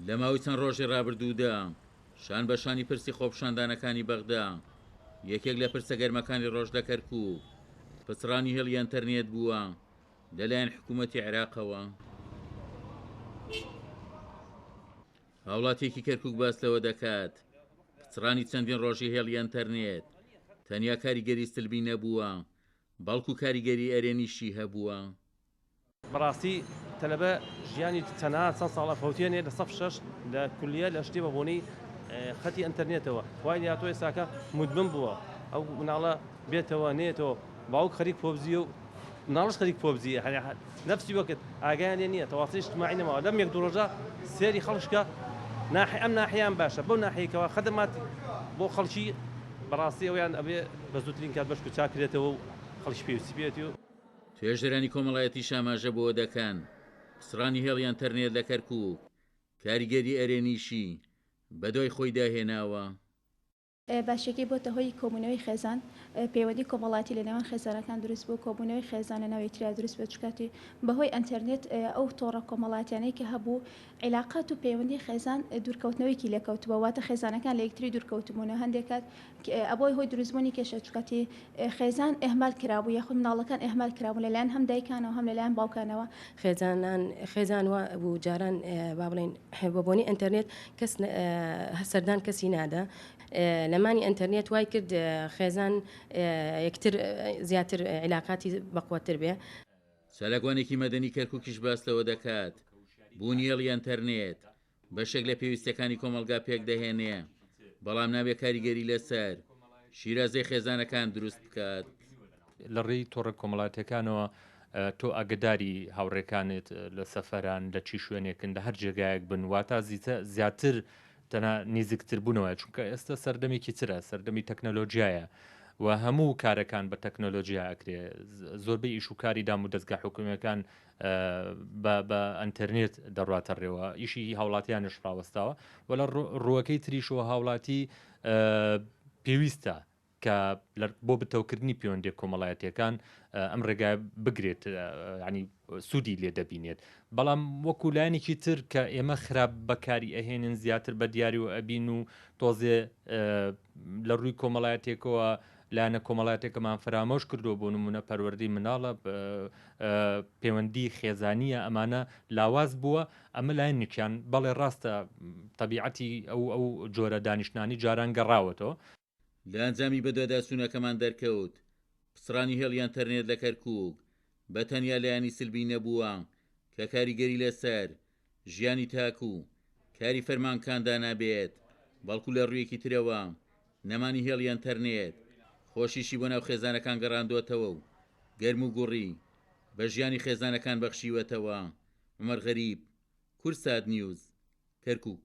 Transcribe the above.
لە ماوەی چەند ڕۆژی ڕابردوودا شان بە شانی پرسی خۆپیشاندانەکانی بەغدا، یەکێک لە پرسە گەرمەکانی ڕۆژ لە کەرکووک، پچڕانی هێڵی ئەنتەرنێت بووە لەلایەن حکوومەتی عێراقەوە. هاوڵاتییەکی کەرکووک باس لەوە دەکات، پچڕانی چەندین ڕۆژی هێڵی ئەنتەرنێت تەنیا کاریگەری سلبی نەبووە، بەڵکو کاریگەری ئەرێنیشی هەبووە. بەڕاستی تەلەبە ژیانی چەنەها چەند ساڵە فەوتێنێ لە سەف شەش لە کولیە لە شتێ بە بۆنەی خەتی ئەنتەرنێتەوە وای لێهاتوە ئێستاکە مدمن بووە ئەو مناڵە بێتەوە نێتەوە باوک خەریک پۆبجیە و مناڵش خەریک پۆبجیە هەنێ نەفسی وەکت ئاگایان لێ نییە تەواصل اجتماعی نەماوە لەم یەک دوو ڕۆژە سێری خەڵکشکە ناحی ئەم ناحیان باشە بەو ناحیەکەوە خەدەمات بۆ خەڵکی بەڕاستی ئەویان ئەبێ بە زووترین کات بەشک و چاک کرێتەوە و خەڵکی پێویستی پێیەتی و توێژەرانی کۆمەڵایەتیش ئاماژە بەوە دەکەن، پچڕانی هێڵی ئەنتەرنێت لە کەرکووک کاریگەری ئەرێنیشی بەدوای خۆیدا هێناوە. باشیەکەی بۆتە هۆی کۆبوونەوەی خێزان، پەیوەندی کۆمەڵایەتی لە نێوان خێزانەکان دروست بوو، کۆبوونەوەی خێزان لە ناو یەکتریا دروست بوو، چونکە بەهۆی ئەنتەرنێت ئەو تۆڕە کۆمەڵایەتیانەی کە هەبوو عیلاقات و پەیوەندی خێزان دوورکەوتنەوەیەکی لێکەوتبووە، واتە خێزانەکان لە یەکتری دوورکەوتبوونەوە، هەندێک کات ئەبووە هۆی دروستبوونی کێشە، چونکە خێزان ئیهمال کرابوو یاخود مناڵەکان ئیهمال کرابوون لەلایەن هەم دایکانەوە هەم لەلایەن باوکانەوە. خێزانان خێزان وا بوو جاران با بڵێین بە بۆنەی ئەنتەرنێت کەس سەردان کەسی نادا، نەمانی ئەنتەرنێت وای کرد خێزان یەکتر زیاتر عیلاقاتی بەقوەتر بێ. چالاکوانێکی مەدەنی کەرکوکیش باس لەوە دەکات، بوونی هێڵی ئەنتەرنێت بەشێک لە پێویستیەکانی کۆمەڵگا پێکدەهێنێ، بەڵام نابێ کاریگەری لەسەر شیرازەی خێزانەکان دروست بکات. لە ڕێی تۆڕە کۆمەڵاتیەکانەوە تۆ ئاگەداری هاوڕێکانت لە سەفەران لە چی شوێنێکن لە هەر جێگایەک بن واتا زیاتر تەنها نیزکتر بوونەوە چونکە ئێستا سەردەمێکی ترە سەردەمی تەکنەلۆژیایە و هەموو کارەکان بە تەکنەلۆژیا ئەکرێ زۆربەی ئیش و کاری دام و دەستگا حکومیەکان بە ئەتەرنێت دەڕاتە ڕێوە ئیشی هاوڵاتیانش ڕاوەستاوە و لە ڕووەکەی تریشەوە هاوڵاتی پێویستە کە بۆ بتەوکردنی پەیوەندیە کۆمەڵایەتیەکان ئەم ڕێگایە بگرێت ینی سوودی لێ دەبینێت بەڵام وەکو لایەنێکی تر کە ئێمە خراپ بەکاری ئەهێنن زیاتر بە دیاری و ئەبین و تۆزێ لە ڕووی کۆمەڵایەتێکەوە لایەنە کۆمەڵاتێکەمان فرامۆش کردو بۆ نمونە پەروەردەی مناڵە پەیوەندی خێزانیە ئەمانە لاواز بووە ئەمە لایەنێکیان بەڵێ ڕاستە تەبیعەتی ئەو ئەو جۆرە دانیشتنانی جاران گەڕاوەتەوە لە ئەنجامی بەدواداچوونەکەمان دەرکەوت، پچڕانی هێڵی ئەنتەرنێت لە کەرکووک بە تەنیا لایەنی سلبی نەبووە کە کاریگەری لەسەر ژیانی تاک و کاری فەرمانگکان دانابێت، بەڵکو لە ڕوویەکی ترەوە نەمانی هێڵی ئەنتەرنێت خۆشیشی بۆ ناو خێزانەکان گەڕاندۆتەوە و گەرموگوڕی بە ژیانی خێزانەکان بەخشیوەتەوە. عومەر غەریب، کوردسات نیوز، کەرکووک.